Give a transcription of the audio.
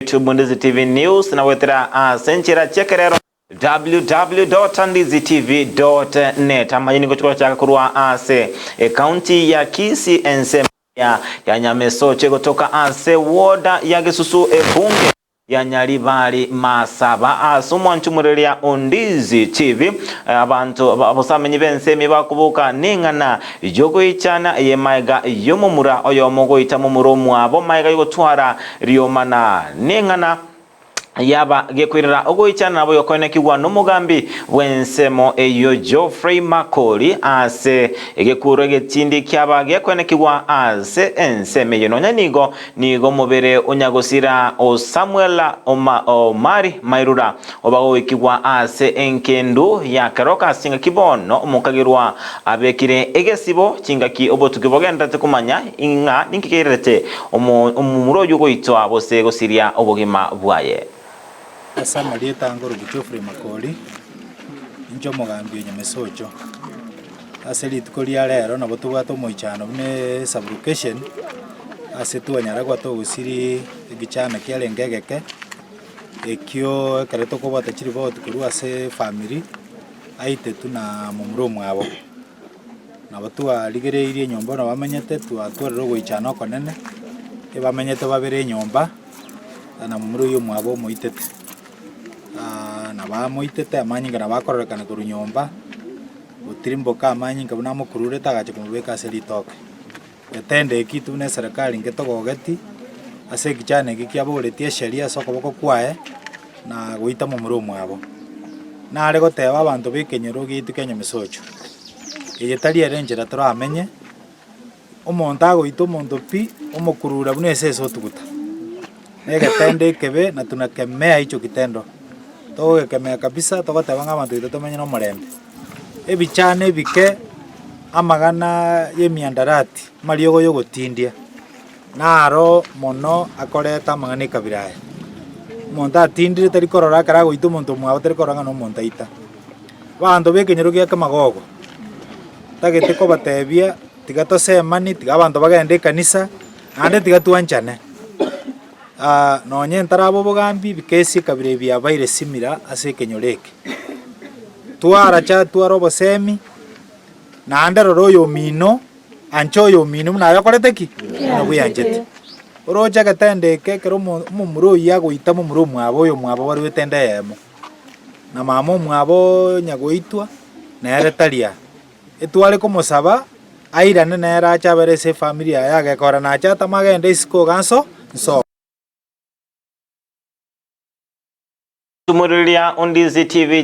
YouTube Ndizi TV News na goetera ase enchera chi'ekerero www.ndizitv.net. Amanyini ngochia gochaka korwa ase ekaunti ya Kisii ensemo ya Nyamesoche gotoka ase woda ya Gesusu ebunge ya Nyaribari Masaba ase omwanchumureria o Ndizi TV. Abanto abosamenyi b'ensemi bakoboka neng'ana y'ogoichana ey'emaega y'omomura oyomo goita momura omwabo maega y'ogotwara riomana neng'ana Yaba gekoirera ogoichana nabo yokoenekigwa nomogambi bw'ensemo eyio Geoffrey Makori ase egekuro egetindi kiaba gekoenekigwa ase ensemo eyio. Nonya nigo nigo omobere o nyagosira o Samuel Omari Mairura oba goikigwa ase enkendu ya keroka ase chingaki bono omokagerwa abekire egesibo chingaki obotuki bogendererete komanya Ing'a ninki keirerete omomura oyio goitwa gose gosiria obogima bwaye? Ase amarieta angoroku Geoffrey Makori, inche omogambi o Nyamesocho. Ase rituko ria rero nabo tobwate omoichano buna esublocation, ase twanyara koba togosiria ekichana kiarenge egeke, ekio ekero tokobwata chiripoti korwa ase efamiri, aitetwe na momura omwabo. Nabo twarigereirie enyomba buna bamenyete, twatwarire ogoichana okonene, ebamenyete babere enyomba, na momura oyio omwabo omoitete. Nabo amoitete amanyinga nabo akororekana korwa nyomba, gotirimboka amanyinga buna amokururete agacha komobeka ase ritoke. Getendo eki intwe buna eserekari ngetogogeti, ase ekichana eke kiabogoretie esheria ase okoboko kwaye, na goita momura omwabo. Nare goteba abanto ba ekenyoro giaito kia Nyamesocho, eye tari ere enchera toramenye, omonto agoita omonto pi, omokurura buna esese otuguta, na egetendo ekebe na tunakemea hicho kitendo, togogekemea kabisa togoteba ng'a abanto baito tomenye na omorembe. Ebichano ebike, amagana y'emiandarati, amariogo y'ogotindia, naro mono akoreta amang'ana ekabira aya. Omonto atindire tari korora ekero agoita omonto omwabo tari korora ng'a nomonto aita. Abanto b'ekenyoro gia kemagogo, ntagete kobatebia tiga tosemani, tiga abanto bagende ekanisa, naende tiga twanchane. Nonye ntaraba obogambi, ebikesi ekabira ebi biabaire simira ase ekenyoro eke. Twaracha tware obosemi, naende rora oyomino, ancha oyomino buna aye okorete ki? Buna bweanchete. Oroche egetendo eke ekero omo omomura oyio agoita momura omwabo oyomwabo barwete enda eyemo, na mama omwabo nyagoitwa, nere tari aa. Etware komosaba airane nere ache abere ase efamiri yaye agekora nache atame agende isiko iga nso nsobo. Tumuriria Ondizi TV.